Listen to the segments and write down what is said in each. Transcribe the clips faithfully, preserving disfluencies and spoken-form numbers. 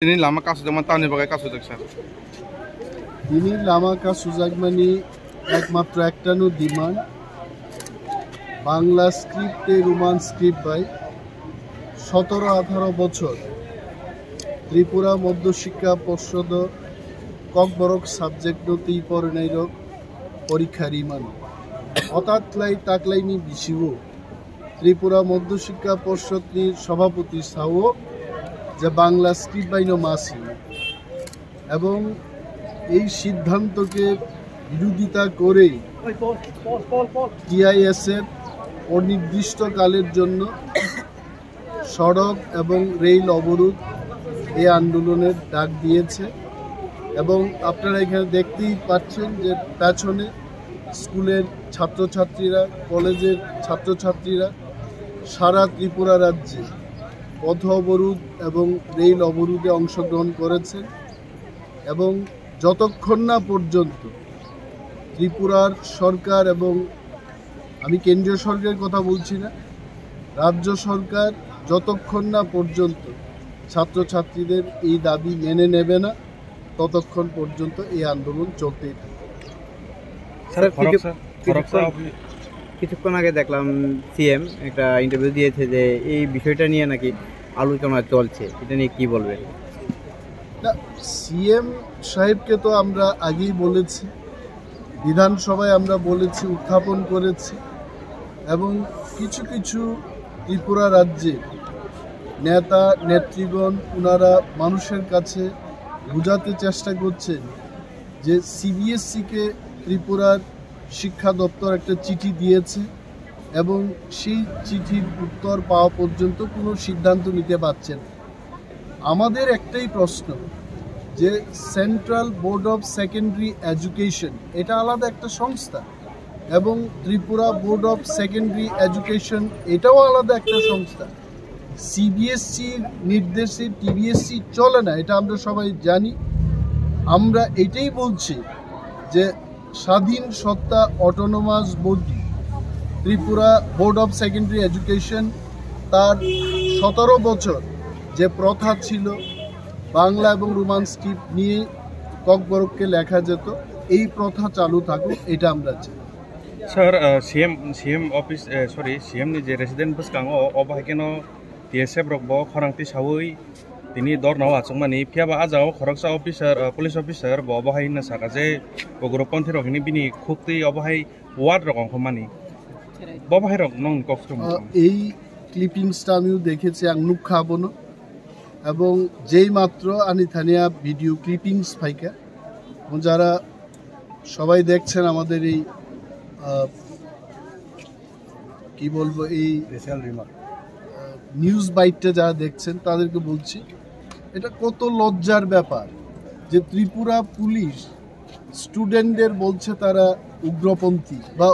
Tini lama kasu jaman tamni bagwi kasu jak sir? Tini lama kasu jakmani ekmatro ektano demand, Bangla script tei Roman script bai sotoro atharo bochor Tripura Madhya Shiksha Porshod Kokborok subject no twi porinairok porikha rimano. Otat khlai taklaini bisingo Tripura Madhya Shiksha Porshod ni Sabhapati sao je Bangla script bai no masi, এবং এই সিদ্ধান্তকে বিরোধিতা করেই টিআইএসএফ অনির্দিষ্টকালের জন্য সড়ক এবং রেল অবরোধ এই আন্দোলনের ডাক দিয়েছে। এবং আপনারা এখানে দেখতেই পাচ্ছেন যে পেছনে স্কুলের ছাত্রছাত্রীরা, কলেজের ছাত্রছাত্রীরা সারা ত্রিপুরা রাজ্যে পথ অবরোধ এবং রেল অবরোধে অংশগ্রহণ করেছেন। এবং যতক্ষণ না পর্যন্ত ত্রিপুরার সরকার, এবং আমি কেন্দ্রীয় সরকারের কথা বলছি না, রাজ্য সরকার যতক্ষণ না পর্যন্ত ছাত্রছাত্রীদের এই দাবি মেনে নেবে না, ততক্ষণ পর্যন্ত এই আন্দোলন চলতেই থাকবে। স্যার, স্যার, খড়গ কিছু-, স্যার, খড়গ কিছুক্ষণ, স্যার, আপনি কিছুক্ষণ আগে দেখলাম সিএম একটা ইন্টারভিউ দিয়েছে যে এই বিষয়টা নিয়ে নাকি আলোচনা চলছে, এটা নিয়ে কি বলবেন? না, সিএম সাহেবকে তো আমরা আগেই বলেছি, বিধানসভায় আমরা বলেছি, উত্থাপন করেছি, এবং কিছু কিছু ত্রিপুরা রাজ্যে নেতা নেতৃগণ ওনারা মানুষের কাছে বোঝাতে চেষ্টা করছেন যে সিবিএসসিকে ত্রিপুরার শিক্ষা দপ্তর একটা চিঠি দিয়েছে এবং সেই চিঠির উত্তর পাওয়া পর্যন্ত কোনো সিদ্ধান্ত নিতে পারছেন না। আমাদের একটাই প্রশ্ন যে central board of secondary education এটা আলাদা একটা সংস্থা এবং Tripura board of secondary education এটাও আলাদা একটা সংস্থা। সিবিএসসির নির্দেশে টিবিএসসি চলে না, এটা আমরা সবাই জানি। আমরা এটাই বলছি যে স্বাধীন সত্তা autonomous body Tripura board of secondary education তার সতেরো বছর যে প্রথা ছিল বাংলা এবং রোমান স্ক্রিপ্ট নিয়ে ককবরককে লেখা যেত, এই প্রথা চালু থাকুক, এটা আমরা চাই। Sir, uh, CM, CM office, uh, sorry, CM ni je resident bwskango, o bahai kheno TSF rok bo khorang tisawi tini dornao achukmani, phiya ba a jagao khoroksa officer, ah, police officer bo obo hai hwnna saka je ugroponthi rok hwnwi bini khuk twi obo hai ward rok ongkhormani. Bo bahai rok nong kok sum. আহ, এই ক্লিপিংসটা আমিও দেখেছি, ang nukha bono, এবং যেই মাত্র ani thania video clippings phaikha, এবং যারা সবাই দেখছেন আমাদের এই, আহ, কি বলবো, এই প্রেস রিমার্ক। নিউজ বাইটটা যারা দেখছেন তাদেরকে বলছি, এটা কত লজ্জার ব্যাপার যে ত্রিপুরা পুলিশ স্টুডেন্টদের বলছে তারা উগ্রপন্থী বা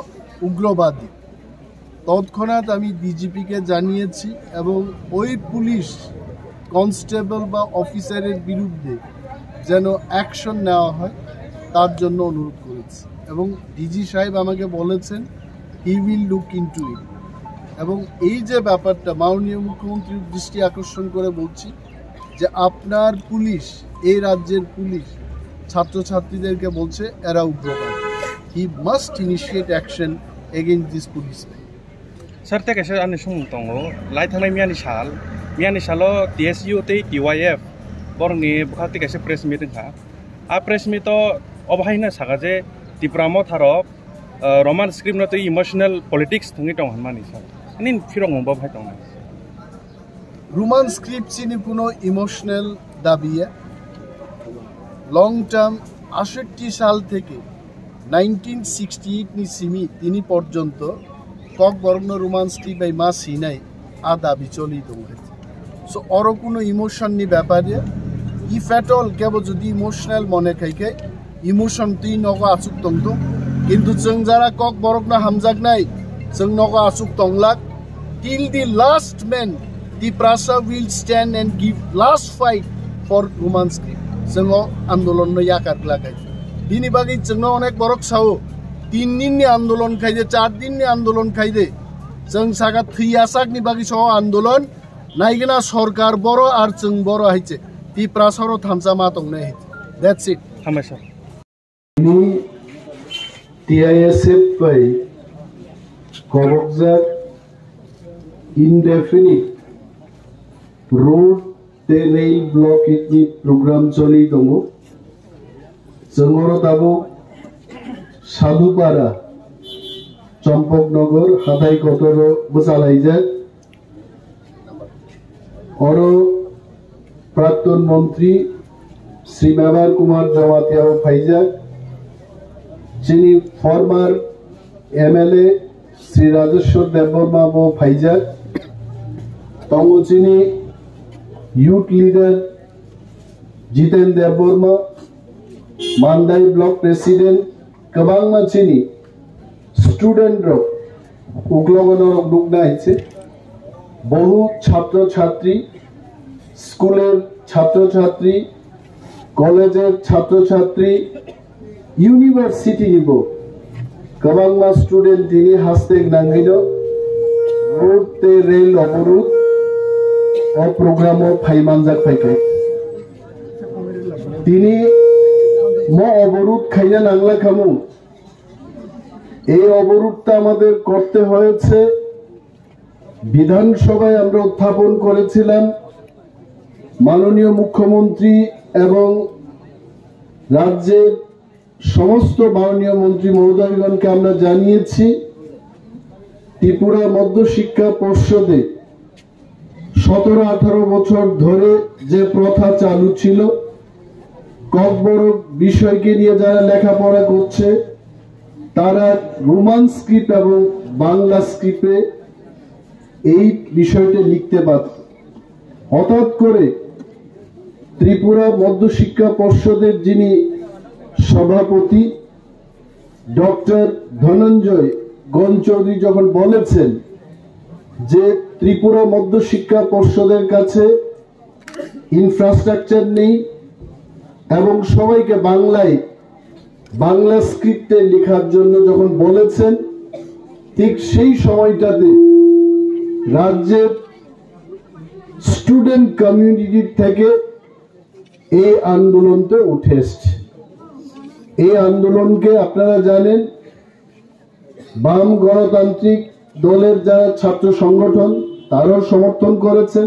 উগ্রবাদী। তৎক্ষণাৎ আমি ডিজিপিকে জানিয়েছি এবং ওই পুলিশ কনস্টেবল বা অফিসারের বিরুদ্ধে যেন অ্যাকশন নেওয়া হয়, তার জন্য অনুরোধ করেছি। এবং ডিজি সাহেব আমাকে বলেছেন, he will look into it। এবং এই যে ব্যাপারটা, মাননীয় মুখ্যমন্ত্রীর দৃষ্টি আকর্ষণ করে বলছি যে আপনার পুলিশ, এই রাজ্যের পুলিশ ছাত্রছাত্রীদেরকে বলছে এরা উগ্রবাদী। He must initiate action against this policeman. Sir, tei kaisa ani sumung tongo, lai thangnai miyani sal, miyani salo T S U tei T Y F borokni bwkha tei kaisa press meet wngkha. A press meet o obo hai hwnna saka je Tipra Motha rok, ah, Roman script no tei emotional politics thwngwi tongo hwnmani sir. Nini phirok bo hai tongnai. Roman script চিনি কোনো ইমোশনাল দাবি। Long term আটষট্টি সাল থেকে nineteen sixty eight ni simi tini porjonto Kokborokno Roman script bai ma sinai a dabi choli tongo. So oro kuno emotion ni bepar ya, if at all kebo jodi emotional mone khai khe emotion twi nogo achuk tongthung, kintu chwng jara Kokborokno hamjaknai, chwng nogo achuk tonglak. Till the last man, Tiprasa will stand and give last fight for Roman script. Chwng o andolon no yakar glak hai. Bini bagwi chwngno onek borok sao, tin din ni andolon khai de, char din ni andolon khai de. Chwng saka thwi yasakni bagwi sao andolon, naigwna sorkar boro ar chwng boro hai se. Tiprasa oro thansa ma tongnai. That's it. Hambai sir. Tini T I S F bai kobokjak indefinite road tei rail block ni program choli tongo. Chwng oro tabuk Sadhupara, Champaknagar, Hathai Kotoro bwchalaijak. Oro Praktun Montri Sri Mebar Kumar Jamatia bo phaijak. Chini former M L A Sri Rajeshwar Debbarma bo phaijak. Tongo chini youth leader Jiten Debbarma, Mandai Block President, kwbangma chini student rok uklogo norok nukna hai se. Bohu chhatro chhatri, school er chhatro chhatri, college er chhatro chhatri, university ni bo kwbangma student tini hastek nangwino road tei rail oborudh o program o phai manjak phaikha. Tini mo oborudh khaina nangla khamu. এই অবরোধটা আমাদের করতে হয়েছে। বিধানসভায় আমরা উত্থাপন করেছিলাম। মাননীয় মুখ্যমন্ত্রী এবং রাজ্যের সমস্ত মাননীয় মন্ত্রী মহোদয়গণকে আমরা জানিয়েছি, ত্রিপুরা মধ্যশিক্ষা পর্ষদে সতেরো আঠারো বছর ধরে যে প্রথা চালু ছিল, ককবরক বিষয়কে নিয়ে যারা লেখাপড়া করছে, তারা রোমান স্ক্রিপ্ট এবং বাংলা স্ক্রিপ্টে এই বিষয়টি লিখতে পারত। হঠাৎ করে ত্রিপুরা মধ্যশিক্ষা পর্ষদের যিনি সভাপতি ডক্টর ধনঞ্জয় গণ চৌধুরী যখন বলেছেন যে ত্রিপুরা মধ্যশিক্ষা পর্ষদের কাছে ইনফ্রাস্ট্রাকচার নেই এবং সবাইকে বাংলায়, বাংলা স্ক্রিপ্টে লেখার জন্য যখন বলেছেন, ঠিক সেই সময়টাতে রাজ্যের স্টুডেন্ট কমিউনিটির থেকে এই আন্দোলনটা উঠে এসছে। এই আন্দোলনকে আপনারা জানেন, বাম গণতান্ত্রিক দলের যারা ছাত্র সংগঠন, তারাও সমর্থন করেছেন,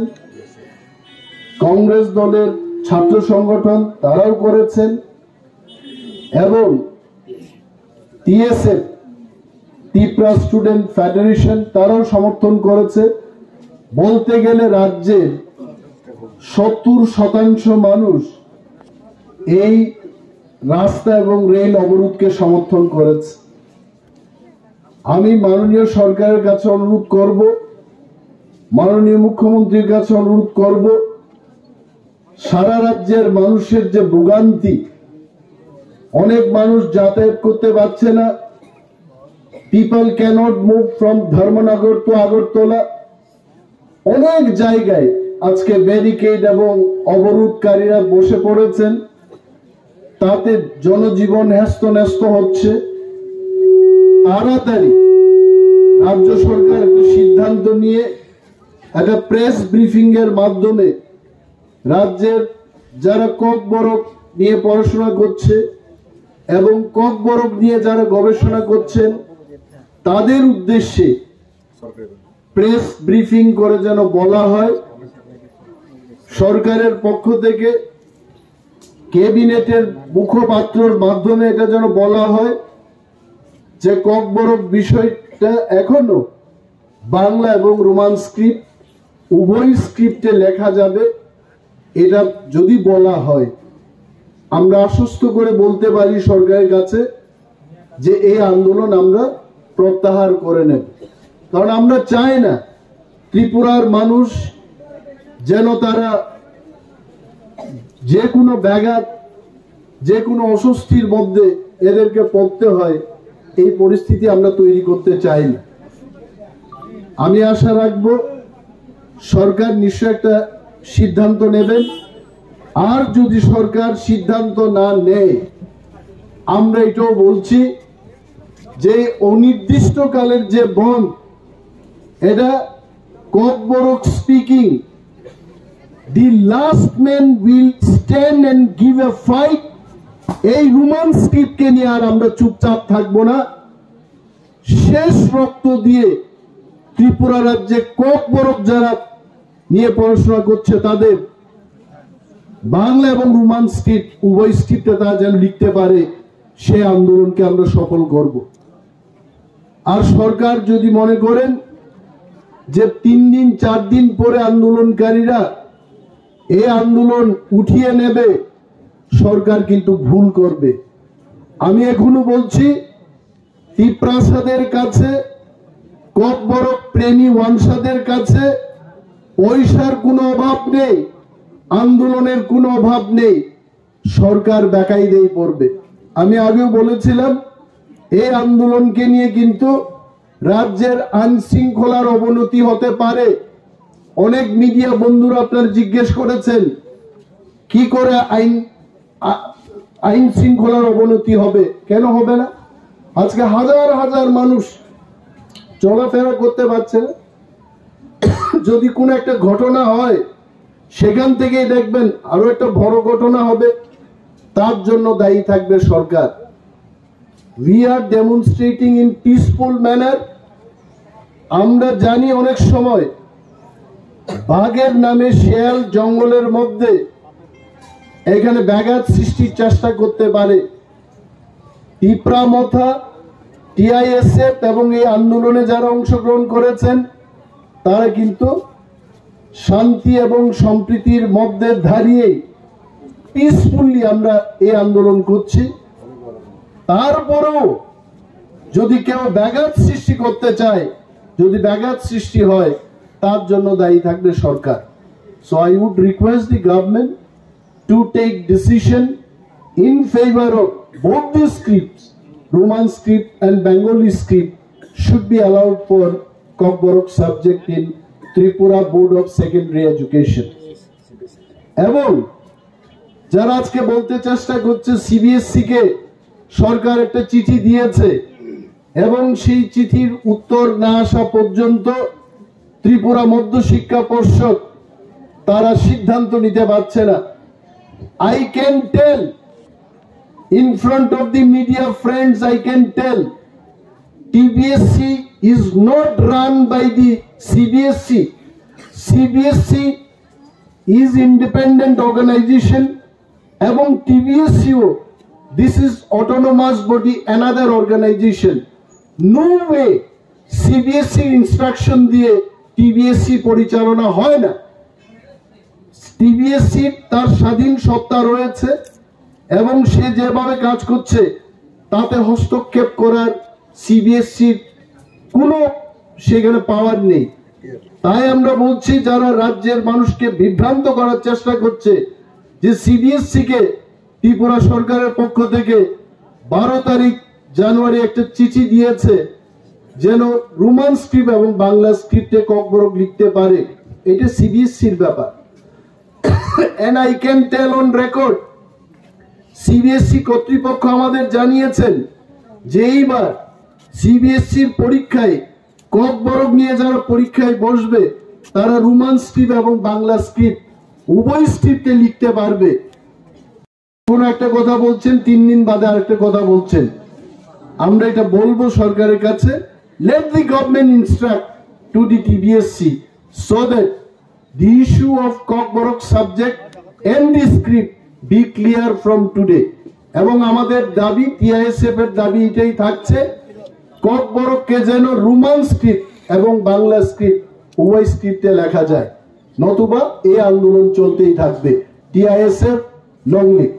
কংগ্রেস দলের ছাত্র সংগঠন, তারাও করেছেন, এবং টিএসএফ, ত্রিপুরা স্টুডেন্ট ফেডারেশন, তারাও সমর্থন করেছে। বলতে গেলে রাজ্যের সত্তর শতাংশ মানুষ এই রাস্তা এবং রেল অবরোধকে সমর্থন করেছে। আমি মাননীয় সরকারের কাছে অনুরোধ করব, মাননীয় মুখ্যমন্ত্রীর কাছে অনুরোধ করব, সারা রাজ্যের মানুষের যে ভোগান্তি, অনেক মানুষ যাতায়াত করতে পারছে না, people cannot move from Dharmanagar to Agartala, অনেক জায়গায় আজকে ব্যারিকেড এবং অবরোধকারীরা বসে পড়েছেন, তাতে জনজীবন হ্যস্ত ন্যস্ত হচ্ছে। তাড়াতাড়ি রাজ্য সরকার একটা সিদ্ধান্ত নিয়ে একটা প্রেস ব্রিফিং এর মাধ্যমে রাজ্যের যারা ককবরক নিয়ে পড়াশোনা করছে এবং ককবরক নিয়ে যারা গবেষণা করছেন, তাদের উদ্দেশ্যে প্রেস ব্রিফিং করে যেন বলা হয়, সরকারের পক্ষ থেকে ক্যাবিনেটের মুখপাত্রর মাধ্যমে এটা যেন বলা হয় যে ককবরক বিষয়টা এখনো বাংলা এবং রোমান স্ক্রিপ্ট, উভয় স্ক্রিপ্টে লেখা যাবে। এটা যদি বলা হয়, আমরা আশ্বস্ত করে বলতে পারি সরকারের কাছে যে এই আন্দোলন আমরা প্রত্যাহার করে নেব, কারণ আমরা চাই না ত্রিপুরার মানুষ যেন তারা যে কোনো ব্যাঘাত, যে কোনো অস্বস্তির মধ্যে এদেরকে পড়তে হয়, এই পরিস্থিতি আমরা তৈরি করতে চাই না। আমি আশা রাখব সরকার নিশ্চয় একটা সিদ্ধান্ত নেবেন। আর যদি সরকার সিদ্ধান্ত না নেয়, আমরা এটাও বলছি যে অনির্দিষ্টকালের যে বন্ধ, এটা Kokborok speaking The last man will stand and give a fight. এই রোমান স্ক্রিপ্টকে নিয়ে আর আমরা চুপচাপ থাকবো না। শেষ রক্ত দিয়ে ত্রিপুরা রাজ্যে ককবরক যারা নিয়ে পড়াশোনা করছে, তাদের বাংলা এবং রোমান স্ক্রিপ্ট, উভয় স্ক্রিপ্টে তারা যেন লিখতে পারে, সে আন্দোলনকে আমরা সফল করব। আর সরকার যদি মনে করেন যে তিন দিন, চার দিন পরে আন্দোলনকারীরা এই আন্দোলন উঠিয়ে নেবে, সরকার কিন্তু ভুল করবে। আমি এখনো বলছি, তিপ্রাসাদের কাছে, ককবরক প্রেমী ওয়ানসাদের কাছে পয়সার কোনো অভাব নেই, আন্দোলনের কোনো অভাব নেই। সরকার বেকায়দায় পড়বে। আমি আগেও বলেছিলাম, এই আন্দোলনকে নিয়ে কিন্তু রাজ্যের আইন শৃঙ্খলার অবনতি হতে পারে। অনেক মিডিয়া বন্ধুরা আপনারা জিজ্ঞেস করেছেন, কি করে আইন আ- আইন শৃঙ্খলার অবনতি হবে? কেন হবে না? আজকে হাজার হাজার মানুষ চলাফেরা করতে পারছে না। যদি কোনো একটা ঘটনা হয়, সেখান থেকেই দেখবেন আরো একটা বড় ঘটনা হবে, তার জন্য দায়ী থাকবে সরকার। We are demonstrating in peaceful manner. আমরা জানি অনেক সময় বাঘের নামে শেয়াল জঙ্গলের মধ্যে এখানে ব্যাঘাত সৃষ্টির চেষ্টা করতে পারে। তিপ্রা মথা, টিআইএসএফ এবং এই আন্দোলনে যারা অংশগ্রহণ করেছেন, তারা কিন্তু শান্তি এবং সম্প্রীতির মধ্যে দাঁড়িয়ে পিসফুলি আমরা এই আন্দোলন করছি। তারপরেও যদি কেউ ব্যাঘাত সৃষ্টি করতে চায়, যদি ব্যাঘাত সৃষ্টি হয়, তার জন্য দায়ী থাকবে সরকার। So I would request the government to take decision in favor of both the scripts, Roman script and Bengali script should be allowed for Kokborok subject in Tripura Board of Secondary Education. এবং যারা আজকে বলতে চেষ্টা করছে সিবিএসসি কে সরকার একটা চিঠি দিয়েছে এবং সেই চিঠির উত্তর না আসা পর্যন্ত ত্রিপুরা মধ্য শিক্ষা পর্ষদ তারা সিদ্ধান্ত নিতে পারছে না। I can tell in front of the media friends, I can tell T B S C is not run by the C B S E. C B S E is independent organization এবং টিবিএসসিও, this is autonomous body, another organization. No way CBSE instruction দিয়ে টিবিএসসি পরিচালনা হয় না। টিবিএসসি তার স্বাধীন সত্তা রয়েছে এবং সে যেভাবে কাজ করছে তাতে হস্তক্ষেপ করার সিবিএসসির কোনো সেখানে পাওয়ার নেই। তাই আমরা বলছি, যারা রাজ্যের মানুষকে বিভ্রান্ত করার চেষ্টা করছে যে সিবিএসসি কে ত্রিপুরা সরকারের পক্ষ থেকে বারো তারিখ জানুয়ারি একটা চিঠি দিয়েছে যেন রোমান স্ক্রিপ্ট এবং বাংলা স্ক্রিপ্টে ককবরক লিখতে পারে, এটা সিবিএসসির ব্যাপার। And I can tell on record, CBSE কর্তৃপক্ষ আমাদের জানিয়েছেন যে এইবার সিবিএসসির পরীক্ষায় ককবরক নিয়ে যারা পরীক্ষায় বসবে, তারা রোমান স্ক্রিপ্ট এবং বাংলা স্ক্রিপ্ট উভয় স্ক্রিপ্টে লিখতে পারবে। কোনো একটা কথা বলছেন, তিন দিন বাদে আরেকটা কথা বলছেন। আমরা এটা বলবো সরকারের কাছে, let the government instruct to the T B S C so that the issue of Kokborok subject and the script be clear from today. এবং আমাদের দাবি, টিআইএসএফ এর দাবি এটাই থাকছে, ককবরককে যেন রোমান স্ক্রিপ্ট এবং বাংলা স্ক্রিপ্ট উভয় স্ক্রিপ্টে লেখা যায়, নতুবা এই আন্দোলন চলতেই থাকবে। TISF, long live.